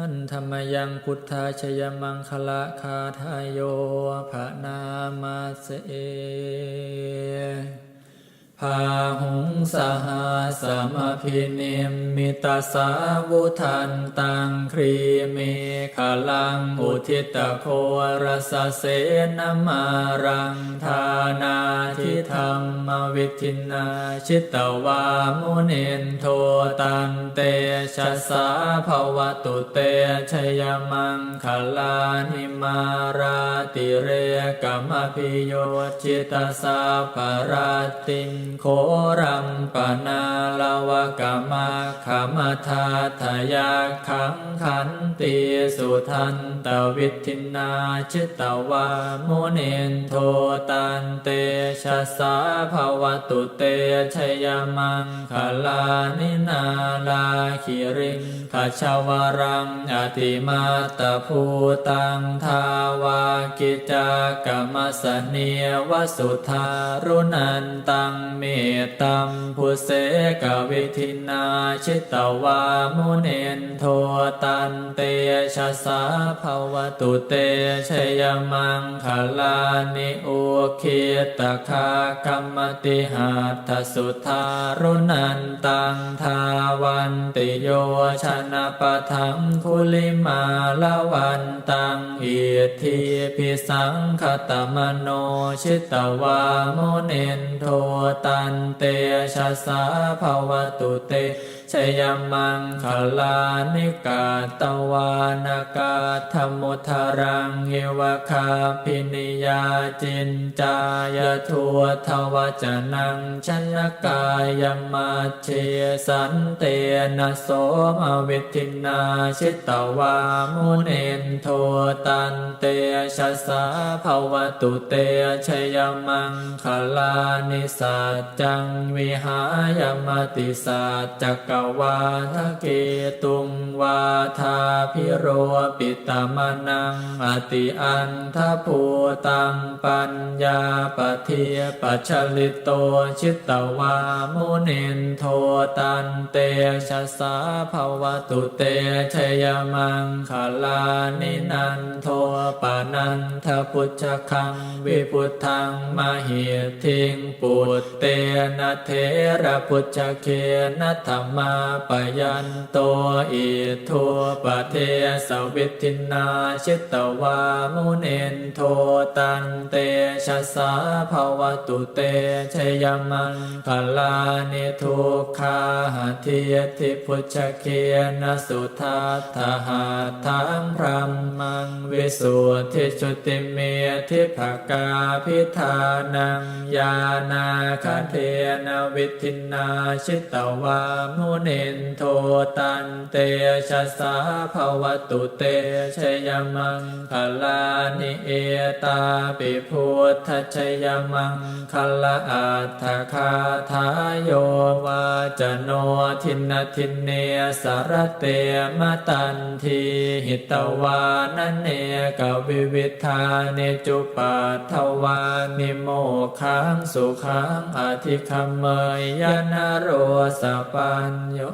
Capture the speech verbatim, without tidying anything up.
Handa mayaṃ buddhajayamaṅgalagāthāyo bhaṇāma se. Bāhuṃ sahassamabhinimmitasāvudhantaṃ, grīmekhalaṃ uditaghorasasenamāraṃ, dānādidhammavidhinā jitavā munindo, tantejasā bhavatu te jayamaṅgalāni. Mārātirekamabhiyujjhitasabbarattiṃ, ghorampanāḷavakamakkhamathaddhayakkhaṃ, khantīsudantavidhinā jitavā munindo, tantejasā bhavatu te jayamaṅgalāni. Nāḷāgiriṃ gajavaraṃ atimattabhūtaṃ, dāvaggicakkamasanīva sudāruṇantaṃ, mettambusekavidhinā jitavā munindo, tantejasā bhavatu te jayamaṅgalāni. Ukkhittakhaggamatihatthasudāruṇantaṃ, dhāvantiyojanapathaṅgulimālavantaṃ, iddhībhisaṅkhatamano jitavā munindo, tantejasā bhavatu te jayamaṅgalāni. Katvāna kaṭṭhamudaraṃ iva gabbhinīyā, ciñcāya duṭṭhavacanaṃ janakāyamajjhe, santena somavidhinā jitavā munindo, tantejasā bhavatu te jayamaṅgalāni. Sac ccaṃ vihāya matisaccakavādaketuṃ, vādābhiropitamanaṃ atiandhabhūtaṃ, paññāpadīpajalito jitavā munindo, tantejasā bhavatu te jayamaṅgalāni. Nandopanandabhujagaṃ vibudhaṃ mahiddhiṃ, put tena therabhujagena damāpayanto, iddhūpadesavidhinā jitavā munindo, tantejasā bhavatu te jayamaṅgalāni. Duggāhadiṭṭhibhujagena sudaṭ ṭhahatthaṃ, brahmaṃ visuddhijutimiddhibakābhidhānaṃ, ñāṇāgadena vidhinā jitavā munindo, tantejasā bhavatu te jayamaṅgalāni. Etāpi buddhajayamaṅ galaaṭṭhagāthā, yo vācano dinadine sarate matandī, hitvānanekavividhāni cupaddavāni, mokkhaṃ sukhaṃ adhigameyya naro sapañño.